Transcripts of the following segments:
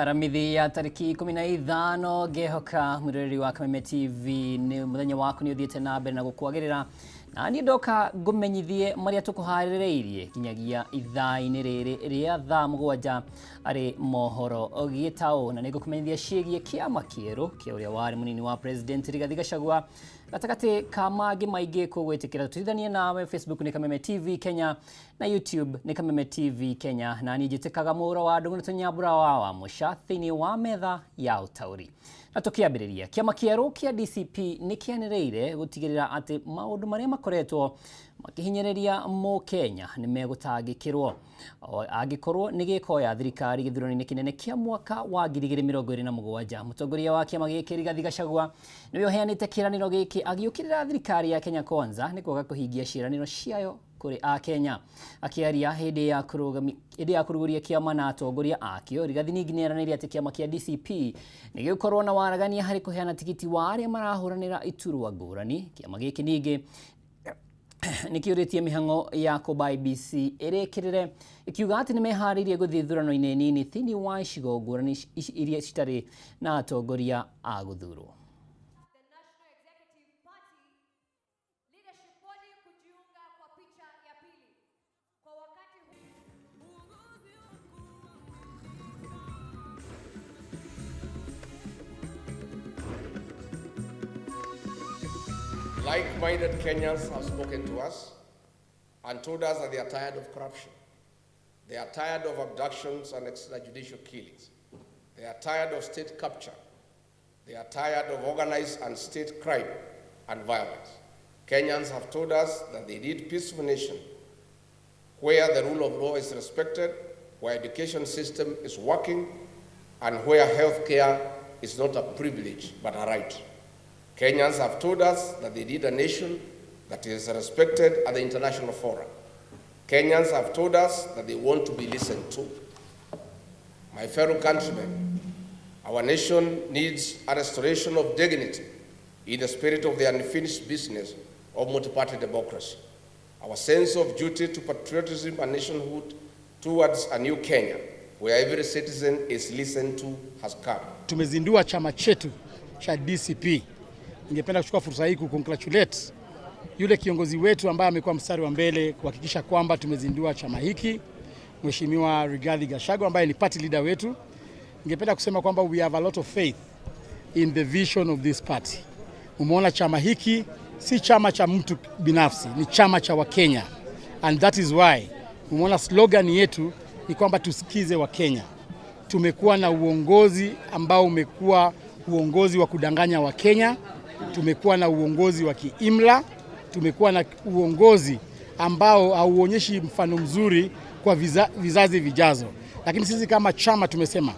Aramithi ya tariki 15 ngehoka mwiroreri wa Kameme TV ni muthenya waku ni uthiite na mbere na gukwagirira na niĩ ndoka ngũmenyithie marĩa tũkũharĩrĩirie nginyagia ithaa-inĩ rĩrĩ rĩa thaa 7 arĩ mohoro gĩtaũ, na nĩngũkũmenyithia ciĩgiĩ kĩama kĩerũ kĩa ũrĩa warĩ mũnini wa President Rigathi Gachagua gatagatĩ ka mangĩ maingĩ. Kũgwĩtĩkĩra tũtithanie nawe, Facebook nĩ Kameme TV Kenya na YouTube nĩ Kameme TV Kenya, na niĩ njĩtĩkaga mũro wa ndũng'ũ nĩ tũnyambura wa mũca thĩinĩ wa metha ya ũtaũri. Na tũkĩambĩrĩria, kĩama kĩerũ kĩa DCP nĩ kĩanĩrĩire gũtigĩrĩra atĩ maũndũ marĩa makoretwo makĩhinyĩrĩria mũkenya nĩ megũtangĩkĩrwo angĩkorwo nĩ gĩkoya thirikari gĩthurano-inĩ kĩnene kĩa mwaka wa 2027. Mũtongoria wa kĩama gĩkĩ Rigathi Gachagua nĩwe ũheanĩte kĩĩranĩro gĩkĩ agĩũkĩrĩra thirikari ya Kenya Kwanza nĩ kwaga kũhingia ciĩranĩro ciayo kũrĩ Akenya. Akĩaria hĩndĩ ya kũrugũria kĩama na atongoria akĩo, Rigathi ningĩ nĩeranĩire atĩ kĩama kĩa DCP nĩ gĩgũkorwo na waragania harĩ kũheana tigiti wa arĩa marahũranĩra iturwa ngũrani. Kĩama gĩkĩ ningĩ nĩ kĩũrĩtie mĩhang'o ya kũmba IEBC ĩrĩkĩrĩre, ĩkiuga atĩ nĩ meharĩirie gũthiĩ ithurano-inĩ nini thĩinĩ wa icigo ngũrani iria citarĩ na atongoria a gũthurwo. Like-minded Kenyans have spoken to us and told us that they are tired of corruption. They are tired of abductions and extrajudicial killings. They are tired of state capture. They are tired of organized and state crime and violence. Kenyans have told us that they need peaceful nation where the rule of law is respected, where education system is working, and where healthcare is not a privilege but a right. Kenyans have told us that they need a nation that is respected at the international forum. Kenyans have told us that they want to be listened to. My fellow countrymen, our nation needs a restoration of dignity in the spirit of the unfinished business of multi-party democracy. Our sense of duty to patriotism and nationhood towards a new Kenya, where every citizen is listened to, has come. Tumezindua chama chetu cha DCP. Ningependa kuchukua fursa hii kucongratulate yule kiongozi wetu ambaye amekuwa mstari wa mbele kuhakikisha kwamba tumezindua chama hiki, Mheshimiwa Rigathi Gachagua ambaye ni party leader wetu. Ningependa kusema kwamba we have a lot of faith in the vision of this party. Umeona chama hiki si chama cha mtu binafsi, ni chama cha Wakenya. And that is why umeona slogan yetu ni kwamba tusikize Wakenya. Tumekuwa na uongozi ambao umekuwa uongozi wa kudanganya Wakenya. Tumekuwa na uongozi wa kiimla, tumekuwa na uongozi ambao hauonyeshi mfano mzuri kwa vizazi vijazo. Lakini sisi kama chama tumesema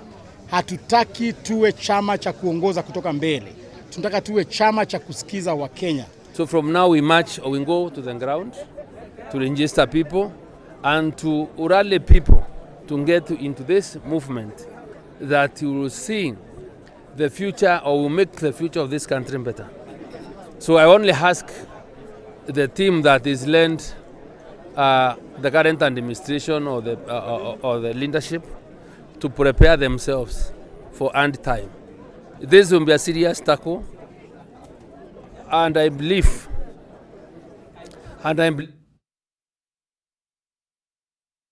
hatutaki tuwe chama cha kuongoza kutoka mbele. Tunataka tuwe chama cha kusikiza Wakenya. So from now we march or we go to the ground to register people and to rally people to get into this movement that you will see the future or will make the future of this country better. So I only ask the team that is lent the current administration or the leadership to prepare themselves for end time. This will be a serious tackle, and I believe, and I'm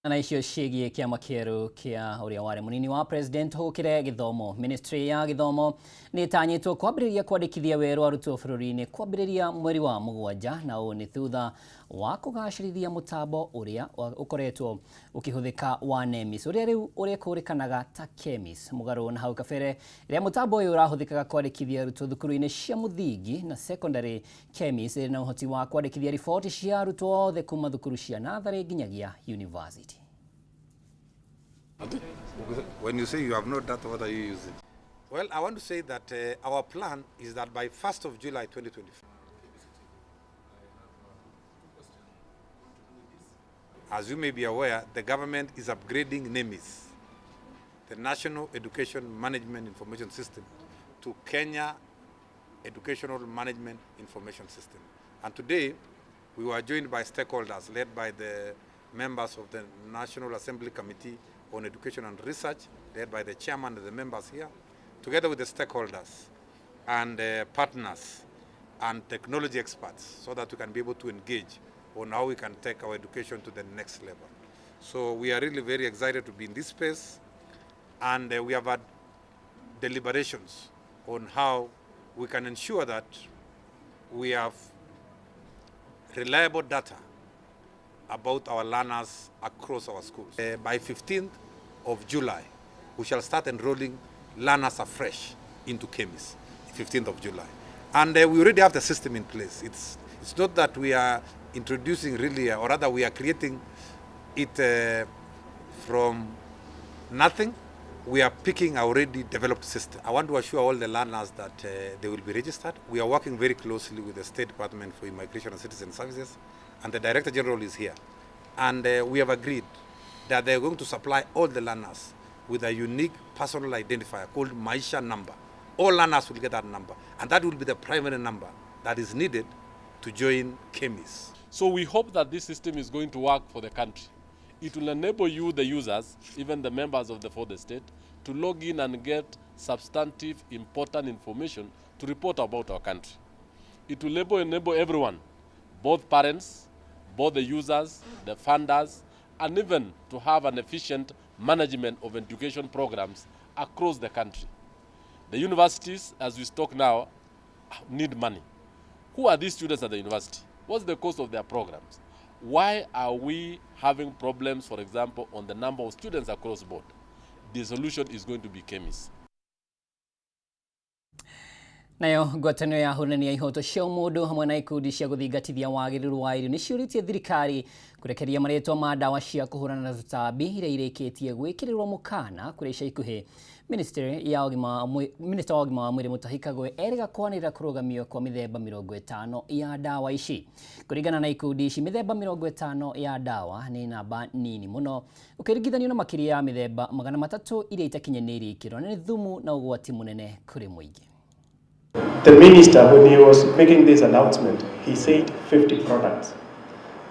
na icio ciĩgiĩ kĩama kĩerũ kĩa ũrĩa warĩ mũnini wa president. Hũkĩre gĩthomo, ministry ya gĩthomo nĩ ĩtanyĩtwo kwambĩrĩria kwandĩkithia werũ arutwo bũrũri-inĩ kwambĩrĩria mweri wa 7, na ũũ nĩ thutha wa kũgacĩrithia mũtambo ũrĩa ũkoretwo ũkĩhũthĩka wa NEMIS, ũrĩa rĩu ũrekũrĩkanaga ta KEMIS. Mũgarũ na hau kabere rĩrĩa mũtambo ũyũ ũrahũthĩkaga kwandĩkithia arutwo thukuru-inĩ cia mũthingi na secondary, KEMIS ĩrĩ na ũhoti wa kwandĩkithia riboti cia arutwo othe kuma thukuru cia natharĩ nginyagia university. When you say you have no data, what are you using? Well, I want to say that our plan is that by 1st of July 2024, as you may be aware, the government is upgrading NEMIS, the National Education Management Information System, to Kenya Educational Management Information System. And today, we were joined by stakeholders led by the members of the National Assembly Committee on Education and Research, led by the chairman and the members here, together with the stakeholders and partners and technology experts, so that we can be able to engage on how we can take our education to the next level. So we are really very excited to be in this space, and we have had deliberations on how we can ensure that we have reliable data about our learners across our schools. By 15th of July, we shall start enrolling learners afresh into KEMIS, 15th of July. And we already have the system in place. It's not that we are introducing really, or rather we are creating it from nothing. We are picking already developed system. I want to assure all the learners that they will be registered. We are working very closely with the State Department for Immigration and Citizen Services, and the Director General is here. And we have agreed that they are going to supply all the learners with a unique personal identifier called Maisha number. All learners will get that number, and that will be the primary number that is needed to join KEMIS. So we hope that this system is going to work for the country. It will enable you, the users, even the members of the fourth estate, to log in and get substantive, important information to report about our country. It will enable everyone, both parents, both the users, the funders, and even to have an efficient management of education programs across the country. The universities, as we talk now, need money. Who are these students at the university? What's the cost of their programs? Why are we having problems, for example, on the number of students across board? The solution is going to be KEMIS. Nayo ngwatanĩro ya ahũranĩri a ihoto cia ũmũndũ hamwe na ikundi cia gũthingatithia wagĩrĩru wa irio nĩciũrĩtie thirikari kũrekereria marĩtwa ma ndawa cia kũhũrana na tũtambi iria irĩkĩtie gwĩkĩrĩrwo mũkana kũrĩ ica ikuhĩ. Minister wa ũgima wa mwĩrĩ Mutahi Kagwe erĩga kwanĩrĩra kũrũgamio kwa mĩthemba 50 ya ndawa ici. Kũringana na ikundi ici, mĩthemba 50 ya ndawa nĩ namba nini mũno ũkĩringithanio na makĩria ya mĩthemba 300 iria itakinyanĩirie ikĩro na nĩ thumu na ũgwati mũnene kũrĩ mũingĩ. The minister, when he was making this announcement, he said 50 products.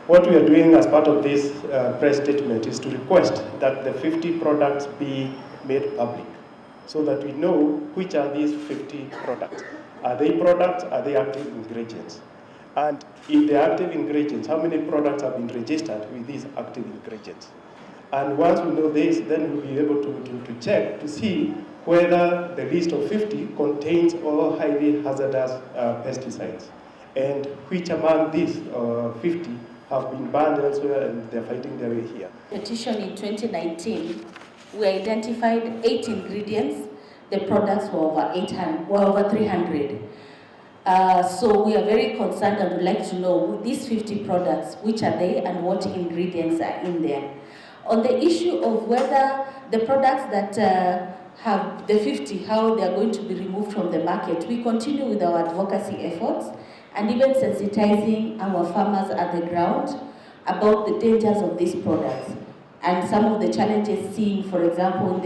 What we are doing as part of this press statement is to request that the 50 products be made public so that we know which are these 50 products. Are they products? Are they active ingredients? And if they're active ingredients, how many products have been registered with these active ingredients? And once we know this, then we'll be able to check to see whether the list of 50 contains all highly hazardous pesticides, and which among these 50 have been banned elsewhere and they're fighting their way here. Petition in 2019, we identified 8 ingredients. The products were over 800, were over 300. So we are very concerned and would like to know these 50 products, which are they and what ingredients are in there. On the issue of whether the products that have the 50, how they are going to be removed from the market, we continue with our advocacy efforts and even sensitizing our farmers at the ground about the dangers of these products and some of the challenges seen, for example,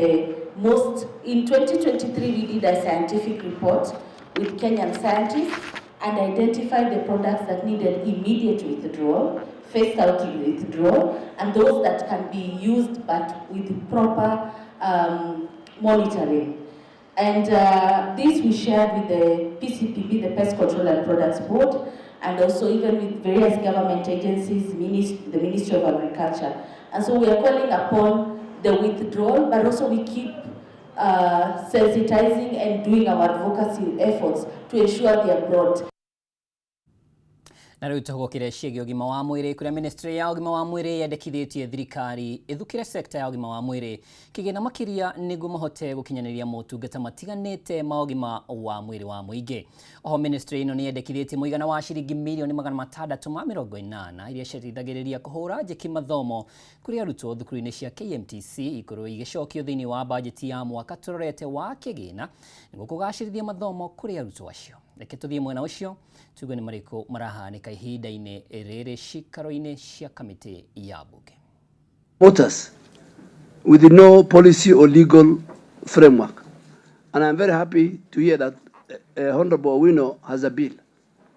in 2023, we did a scientific report with Kenyan scientists and identified the products that needed immediate withdrawal, phased out withdrawal, and those that can be used but with proper monitoring. And this we shared with the PCPB, the Pest Control and Products Board, and also even with various government agencies, the Ministry of Agriculture. And so we are calling upon the withdrawal, but also we keep sensitizing and doing our advocacy efforts to ensure they are brought. Na rĩu tũhũgũkĩre ciĩgiĩ ũgima wa mwĩrĩ kũrĩa ministry ya ũgima wa mwĩrĩ yendekithĩtie thirikari ĩthukĩre sekta ya ũgima wa mwĩrĩ kĩgĩna makĩria nĩguo mahote gũkinyanĩria motungata matiganĩte ma ũgima wa mwĩrĩ wa mũingĩ. Oho ministry ĩno nĩ yendekithĩtie mũigana wa ciringi mirioni 680 iria ciateithagĩrĩria kũhũra njeki mathomo kũrĩ arutwo thukuru-inĩ cia KMTC ikorwo igĩcokio thĩinĩ wa bajeti ya mwaka tũrorete wa kĩgĩna nĩguo kũgacĩrithia mathomo kũrĩ arutwo acio. Reke tũthiĩ mwena ũcio tuigue nĩ marĩkũ marahanĩka ihinda-inĩ rĩrĩ cikaro-inĩ cia kamĩtĩ ya bunge. Voters with no policy or legal framework. And I'm very happy to hear that Honorable Owino has a bill.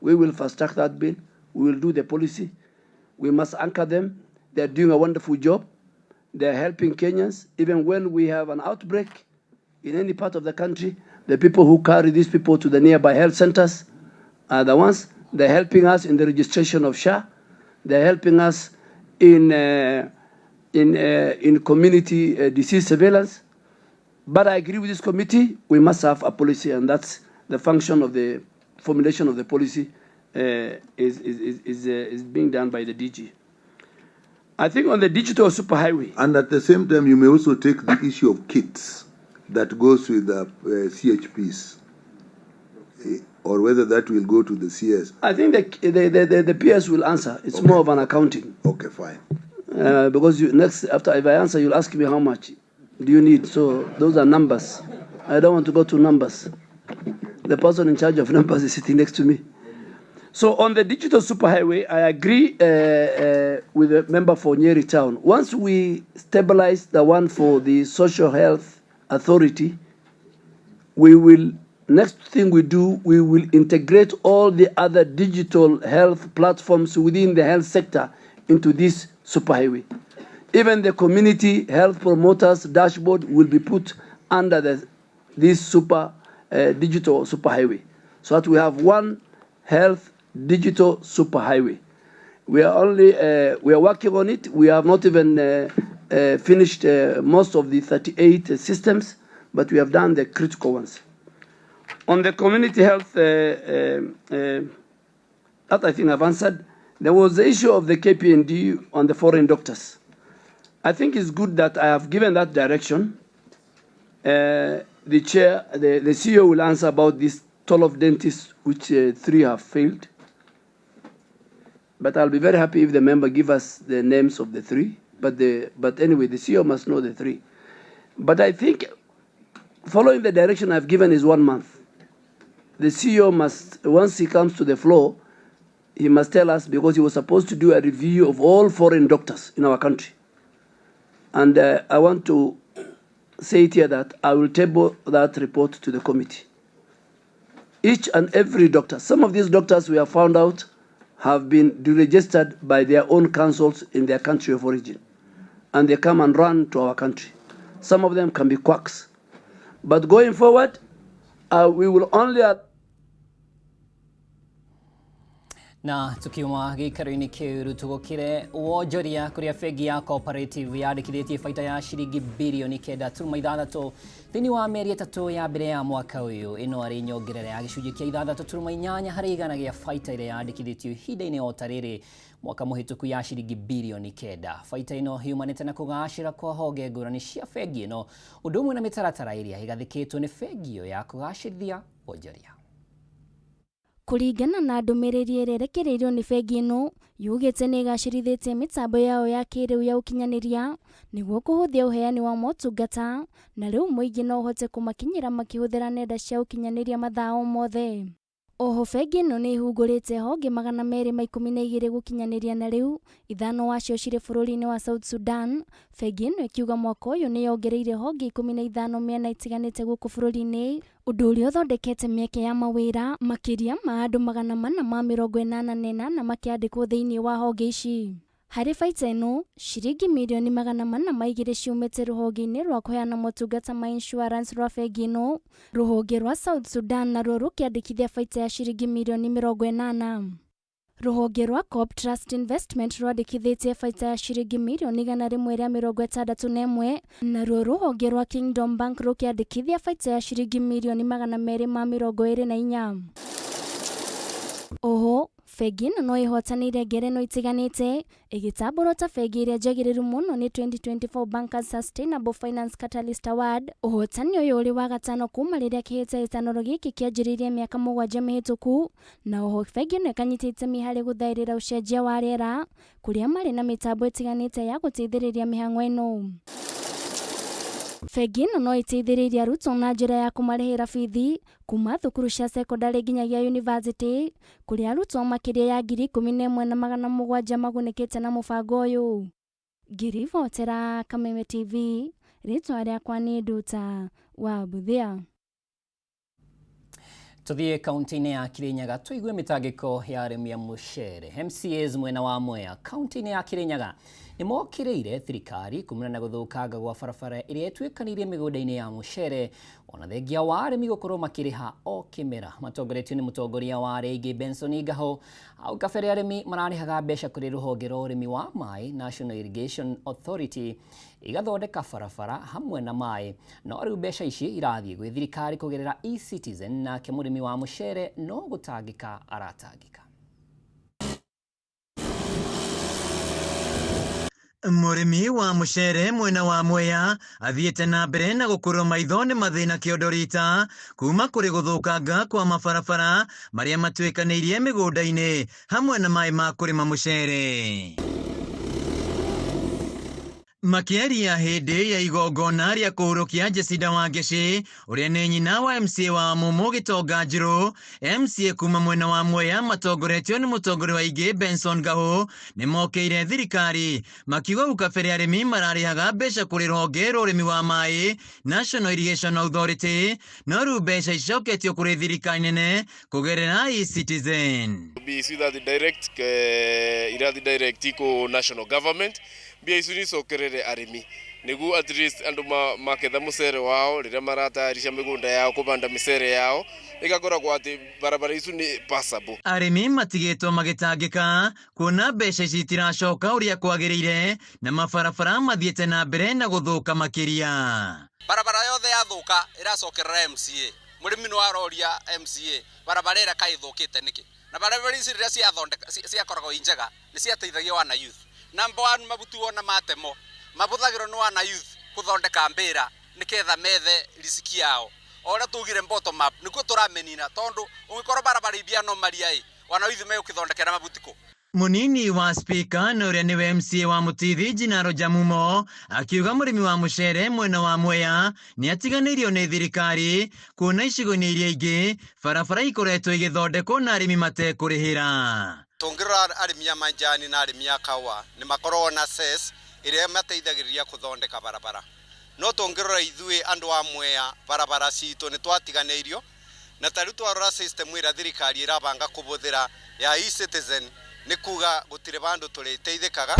We will fast track that bill. We will do the policy. We must anchor them. They are doing a wonderful job. They are helping Kenyans. Even when we have an outbreak in any part of the country, the people who carry these people to the nearby health centers are the ones. They're helping us in the registration of SHA. They're helping us in community disease surveillance. But I agree with this committee, we must have a policy, and that's the function of the formulation of the policy is being done by the DG. I think on the digital superhighway. And at the same time, you may also take the issue of kits that goes with the CHPs, or whether that will go to the CS. I think the PS will answer. It's okay. More of an accounting. Okay, fine. Because you, next, after if I answer, you'll ask me how much do you need. So those are numbers. I don't want to go to numbers. The person in charge of numbers is sitting next to me. So on the digital superhighway, I agree with the member for Nyeri Town. Once we stabilize the one for the Social Health Authority, we will, next thing we do, we will integrate all the other digital health platforms within the health sector into this superhighway. Even the community health promoters dashboard will be put under this digital superhighway, so that we have one health digital superhighway. We are only we are working on it. We have not even finished most of the 38 systems, but we have done the critical ones. On the community health, that I think I've answered. There was the issue of the KPND on the foreign doctors. I think it's good that I have given that direction. The chair, the CEO will answer about this toll of dentists, which 3 have failed. But I'll be very happy if the member give us the names of the 3. But anyway, the CEO must know the 3. But I think following the direction I've given is 1 month. The CEO must, once he comes to the floor, he must tell us, because he was supposed to do a review of all foreign doctors in our country. And I want to say it here that I will table that report to the committee. Each and every doctor. Some of these doctors we have found out have been deregistered by their own councils in their country of origin. And they come and run to our country. Some of them can be quacks. But going forward, we will only... Na tukiuma gĩikaro-inĩ kĩu tũgũkĩre wonjoria kũrĩa bengi ya Cooperative yandĩkithĩtie baita ya ciringi birioni 9.6 thĩinĩ wa mĩeri 3 ya mbere ya mwaka ũyũ. Ĩno arĩ nyongerera ya gĩcunjĩ kĩa 6.8 harĩ igana gĩa baita ĩrĩa yandĩkithĩtio ihinda-inĩ o ta rĩrĩ mwaka mũhĩtũku ya ciringi birioni 9. Baita ĩno yumanĩte na kũgacĩra kwa honge ngũrani cia bengi ĩno, ũndũ ũmwe na mĩtaratara ĩrĩa ĩgathĩkĩtwo nĩ bengi ĩyo ya kũgacĩrithia wonjoria. Kũringana na ndũmĩrĩri ĩrĩa ĩrekereirio nĩ bengi ĩno, yugĩte nĩ ĩgacĩrithĩtie mĩtambo yao ya kĩrĩu ya ũkinyanĩria nĩguo kũhũthia ũheani wa motungata, na rĩu mũingĩ no ũhote kũmakinyĩra makĩhũthĩra nenda cia ũkinyanĩria mathaa o mothe. Oho bengi ĩno nĩ ĩhungũrĩte honge 212 gũkinyanĩria na rĩu 5 wacio cirĩ bũrũri-inĩ wa South Sudan. Bengi ĩno ĩkiuga mwaka ũyũ nĩ yongereire honge 15 mĩena ĩtiganĩte gũkũ bũrũri-inĩ, ũndũ ũrĩa ũthondekete mĩeke ya mawĩra makĩria ma andũ 488 makĩandĩkwo thĩinĩ wa honge ici. Harĩ baita ĩno, ciringi mirioni 402 ciumĩte rũhonge-inĩ rwa kũheana motungata ma insurance rwa bengi ĩno. Rũhonge rwa South Sudan naruo rũkĩandĩkithia baita ya ciringi mirioni 80. Rũhonge rwa Coop Trust Investment rwandĩkithĩtie baita ya ciringi mirioni 161, naruo rũhonge rwa Kingdom Bank rũkĩandĩkithia baita ya ciringi mirioni 224. Oho, bengi ĩno no ĩhotanĩire ngerenwa itiganĩte ĩgĩtambũrwo ta bengi ĩrĩa njagĩrĩru mũno nĩ 2024 Bankers Sustainable Finance Catalyst Award. Ũhotani ũyũ ũrĩ wa gatano kuma rĩrĩa kĩhĩtahĩtano gĩkĩ kĩanjĩrĩirie mĩaka 7 mĩhĩtũku, na oho bengi ĩno ĩkanyita itemi harĩ gũthaĩrĩra ũcenjia wa rĩera kũrĩa marĩ na mĩtambo ĩtiganĩte ya gũteithĩrĩria mĩhang'o ĩno. Bengi ĩno no ĩteithĩrĩirie arutwo na njĩra ya kũmarĩhĩra bithi kuma thukuru cia cekondarĩ nginyagia yunivasĩtĩ, kũrĩa arutwo makĩria ya 11,700 magunĩkĩte na mũbango ũyũ. Ngĩribotera Kameme TV, rĩtwa rĩakwa nĩ Nduta wa Buthia. Tuthiĩ kaunti-inĩ ya Kirinyaga tũigue mĩtangĩko ya arĩmi a mũcere. MCAs mwena wa Mwea kaunti-inĩ ya Kirinyaga Nĩ mokĩrĩire thirikari kumana na gũthũkanga gwa barabara ĩrĩa ĩtuĩkanĩirie mĩgũnda-inĩ ya mũcere ona thengia wa arĩmi gũkorwo makĩrĩha o kĩmera. Matongoretio nĩ mũtongoria wa arĩa aingĩ Benson Ngaho. Hau kabere arĩmi mararĩhaga mbeca kũrĩ rũhonge rwa ũrĩmi wa maĩ National Irrigation Authority igathondeka barabara hamwe na maĩ, no rĩu mbeca ici irathiĩ gwĩ thirikari kũgerera eCitizen, nake mũrĩmi wa mũcere no gũtangĩka aratangĩka. Mũrĩmi wa mũcere mwena wa Mwea athiĩte na mbere na gũkũrwo maitho nĩ mathĩna kĩondo rita kuma kũrĩ gũthũkanga kwa mabarabara marĩa matuĩkanĩirie mĩgũnda-inĩ hamwe na maĩ ma kũrĩma mũcere. Makĩaria hĩndĩ ya igongona rĩa kũhurũkia Jacinda Wangeci ũrĩa nĩ nyina wa MCA wa Mumu Gĩtonga Njirũ, MCA kuma mwena wa Mwea matongoretio nĩ mũtongoria wa aingĩ Benson Gahu nĩ mokĩire thirikari makiuga hau kabere arĩmi mararĩhaga mbeca kũrĩ rũhonge rwa ũrĩmi wa maĩ National Irrigation Authority, no rĩu mbeca icoketio kũrĩ thirikari nene kũgerera eCitizen. Mbia icio irathi direct irathi direct kũ national government, mbia icio nicokerere arĩmi nĩguo at least andũ maketha mũcere wao rĩrĩa maratayarisha mĩgũnda yao kũbanda mĩcere yao ĩgakoragwo atĩ barabara icio nĩ passable. Arĩmi matigĩtwo magĩtangĩka kuona mbeca ici itiracoka ũrĩa kwagĩrĩire na mabarabara mathiĩte na mbere na gũthũka makĩria. Barabara yothe yathũka ĩracokerera MCA, mũrĩmi no aroria MCA barabara ĩrĩa kaĩ ĩthũkĩte nĩkĩ, na barabara ici rĩrĩa ciathondeka ciakoragwo i njega nĩ ciateithagia wana youth. Number one, mabutu wona matemo mabũthagĩrwo nĩ wana youth gũthondeka mbĩra nĩketha methe riziki yao. O ũrĩa tugire bottom up nĩkuo tũramĩnina, tondũ ũngĩkorwo barabara ibia no maria ĩ wana youth megũkĩthondekera mabuti kũ. Munini wa spika na ũrĩa nĩwe MCA wa Mũtithi Jinaro Jamumo akiuga mũrĩmi wa mũcere mwena wa Mwea nĩ atiganĩirio nĩ thirikari kuona icigo-inĩ iria ingĩ barabara ikoretwo igĩthondekwo na arĩmi matekũrĩhĩra. Tũngĩrora arĩmi a manjani na arĩmi a kaũa nĩ makoragwo na cess ĩrĩa ĩmateithagĩrĩria kũthondeka barabara, no tũngĩrora ithuĩ andũ a Mwea barabara citũ nĩ twatiganĩirio, na ta rĩu twarora system ĩrĩa thirikari ĩrabanga kũbũthĩra ya eCitizen nĩ kuga gũtirĩ bandũ tũrĩteithĩkaga.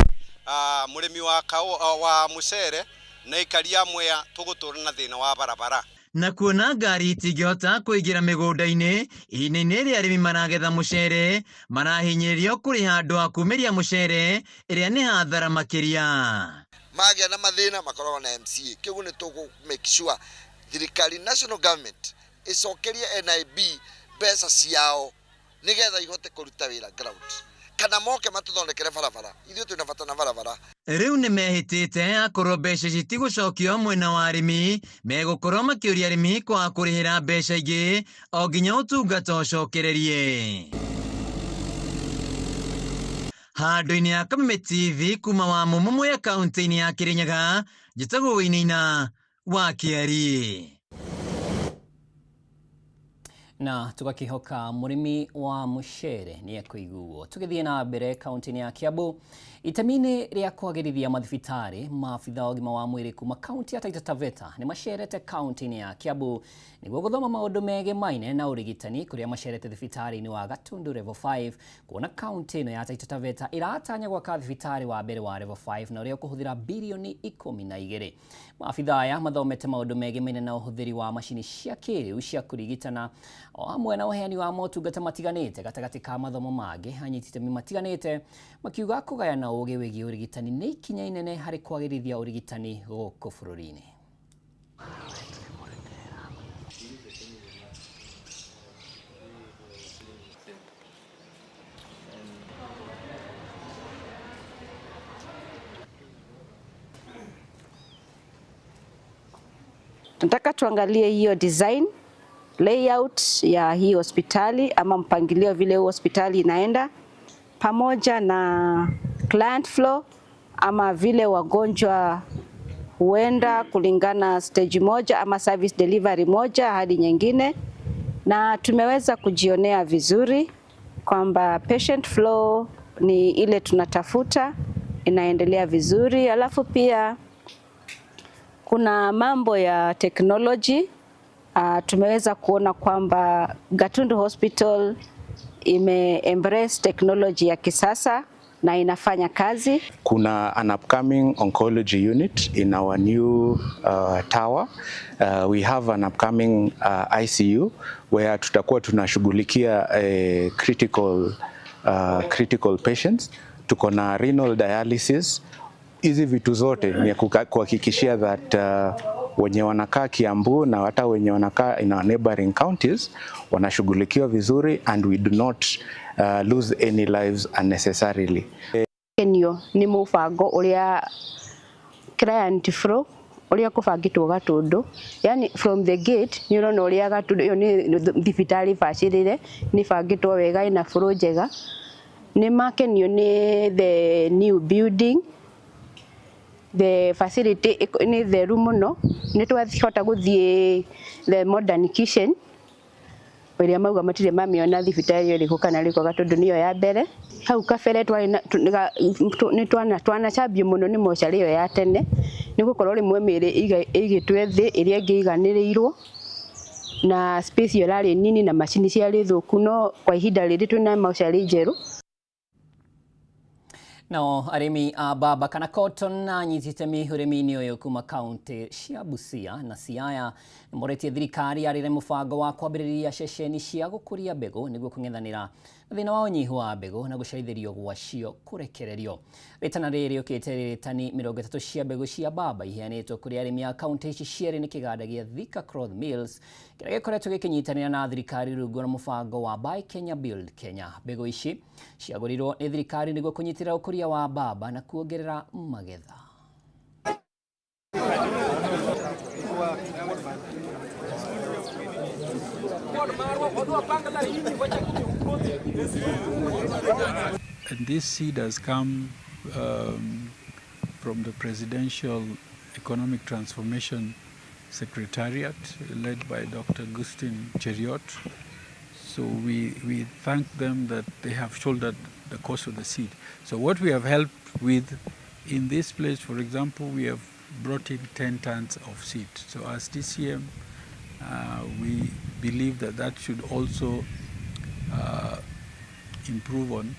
Mũrĩmi wa kaũa wa mũcere na aikari a Mwea tũgũtũra na thĩna wa barabara. Na kuona ngari itingĩhota kũingĩra mĩgũnda-inĩ ihinda-inĩ rĩrĩa arĩmi maragetha mũcere marahinyĩrĩrio kũrĩha andũ a kumĩria mũcere ĩrĩa nĩ hathara makĩria. Magĩa na mathĩna makoragwo na MCA, kĩguo nĩ tũkũ make sure thirikari national government ĩcokerie NIB mbeca ciao nĩgetha ihote kũruta wĩra ground, kana moke matũthondekere barabara, ithuĩ twĩna bata na barabara. Rĩu nĩ mehĩtĩte akorwo mbeca ici itigũcokio mwena wa arĩmi megũkorwo makĩũria arĩmi kwaga kũrĩhĩra mbeca ingĩ o nginya ũtungata ũcokererie. Handũ-inĩ ya Kameme TV kuma wa Mumu Mwea kaunti-inĩ ya Kirinyaga, njĩtagwo Wainaina wa Kĩari. Na tugakihoka mũrĩmi wa mũcere nĩ ekũiguo. Tũgĩthiĩ na mbere kaunti-inĩ ya Kiambu, itemi-inĩ rĩa kwagĩrithia mathibitarĩ, maabitha a ũgima wa mwĩrĩ kuma kaunti ya Taita Taveta nĩ macerete kaunti-inĩ ya Kiambu nĩguo gũthoma maũndũ megemaine na ũrigitani kũrĩa macerete thibitarĩ-inĩ wa Gatundu Level 5 kuona kaunti ĩno ya Taita Taveta ĩratanya gwaka thibitarĩ wa mbere wa Level 5 na ũrĩa ũkũhũthĩra birioni 12. Maabitha aya mathomete maũndũ megemaine na ũhũthĩri wa macini cia kĩrĩu cia kũrigitana o hamwe na ũheani wa motungata matiganĩte. Gatagatĩ ka mathomo mangĩ, anyiti itemi matiganĩte makiuga kũgayana ũgĩ wĩgiĩ ũrigitani nĩ ikinya inene harĩ kwagĩrithia ũrigitani gũkũ bũrũri-inĩ. Tunataka tuangalie hiyo design layout ya hii hospitali ama mpangilio vile hospitali inaenda, pamoja na client flow ama vile wagonjwa huenda kulingana stage moja ama service delivery moja hadi nyingine. Na tumeweza kujionea vizuri kwamba patient flow ni ile tunatafuta, inaendelea vizuri. Alafu pia kuna mambo ya technology. Tumeweza kuona kwamba Gatundu Hospital ime embrace technology ya kisasa. Na inafanya kazi. Kuna an upcoming oncology unit in our new tower. We have an upcoming ICU where tutakuwa tunashughulikia critical patients. Tuko na renal dialysis. Hizi vitu zote ni kuhakikishia that wenye wanakaa Kiambu na hata wenye wanakaa in our neighboring counties wanashughulikiwa vizuri and we do not lose any lives unnecessarily. Kenio nĩ mũbango ũrĩa client flow ũrĩa kũbangĩtwo Gatundu, yani from the gate nĩ ũrona ũrĩa Gatundu ĩyo nĩ thibitarĩ bacĩrĩre, nĩ bangĩtwo wega, ĩna flow njega. Nĩ makenio nĩ the new building, the facility nĩ theru mũno. Nĩ twahota gũthiĩ the modern kitchen ĩrĩa mauga matirĩ mamĩona thibitarĩ ĩrĩkũ kana ĩrĩkũ, Gatundu nĩyo ya mbere. Hau kabere twarĩ na nĩ twanacambio mũno nĩ mocarĩ ĩyo ya tene, nĩ gũkorwo rĩmwe mĩĩrĩ ĩigĩtwo thĩ, ĩrĩa ĩngĩ ĩiganĩrĩirwo, na space ĩyo ĩrarĩ nini na macini ciarĩ thũku, no kwa ihinda rĩrĩ twĩna mocarĩ njerũ. Nao arĩmi a mbamba kana cotton na anyiti itemi ũrĩmi-inĩ ũyũ kuma kaunti cia Busia na Siaya nĩmorĩtie thirikari yarĩre mũbango wa kwambĩrĩria ceceni cia gũkũria mbegũ nĩguo kũng'ethanĩra na thĩna wa ũnyihu wa mbegũ na gũcerithĩrio gwacio kũrekererio. Rĩtana rĩrĩ rĩũkĩte rĩrĩ tani 30 cia mbegũ cia mbamba iheanĩtwo kũrĩ arĩmi a kaunti ici cierĩ nĩ kĩganda gĩa Thika Cloth Mills kĩrĩa gĩkoretwo gĩkĩnyitanĩra na thirikari rungu rwa mũbango wa Buy Kenya Build Kenya. Mbegũ ici ciagũrirwo nĩ thirikari nĩguo kũnyitĩrĩra ũkũria wa mbamba na kuongerera magetha. And this seed has come from the Presidential Economic Transformation Secretariat, led by Dr. Gustin Cheriot. So we thank them that they have shouldered the cost of the seed. So what we have helped with in this place, for example, we have brought in 10 tons of seed. So as TCM, we believe that that should also improve on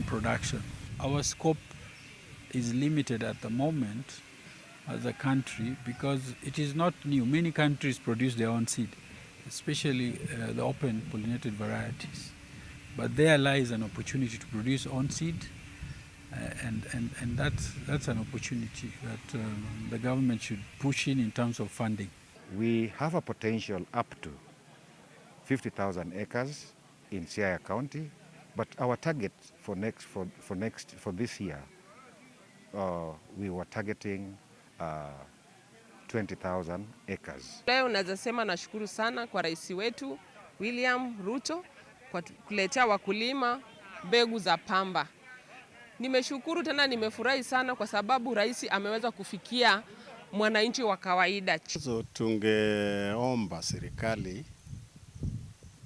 production. Our scope is limited at the moment as a country because it is not new. Many countries produce their own seed, especially the open pollinated varieties. But there lies an opportunity to produce own seed, and that's an opportunity that the government should push in terms of funding. We have a potential up to 50,000 acres in Siaya County, but our target for this year, we were targeting 20,000 acres. Leo naweza sema nashukuru sana kwa rais wetu William Ruto kwa kuletea wakulima mbegu za pamba. Nimeshukuru tena nimefurahi sana kwa sababu rais ameweza kufikia mwananchi wa kawaida. So tungeomba serikali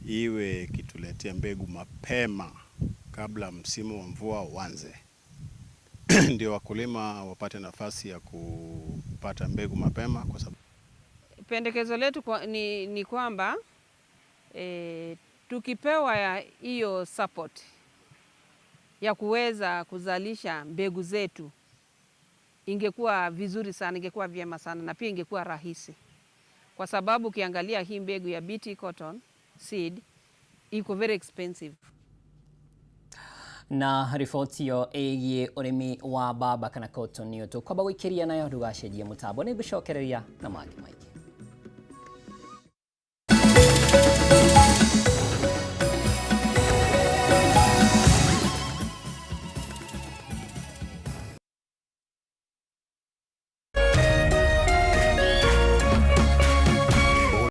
iwe ikituletea mbegu mapema kabla msimu wa mvua uanze, ndio wakulima wapate nafasi ya kupata mbegu mapema kwa sababu Pendekezo letu ni kwamba tukipewa hiyo support ya kuweza kuzalisha mbegu zetu ingekuwa vizuri sana, ingekuwa vyema sana na pia ingekuwa rahisi, kwa sababu ukiangalia hii mbegu ya BT cotton seed iko very expensive. Na riboti ĩyo ĩgiĩ ũrĩmi wa mbamba kana cotton nĩyo tũkwamba gũikĩria nayo. Ndũgacenjie mũtambo, nĩ ngũcokereria na mangĩ maingĩ.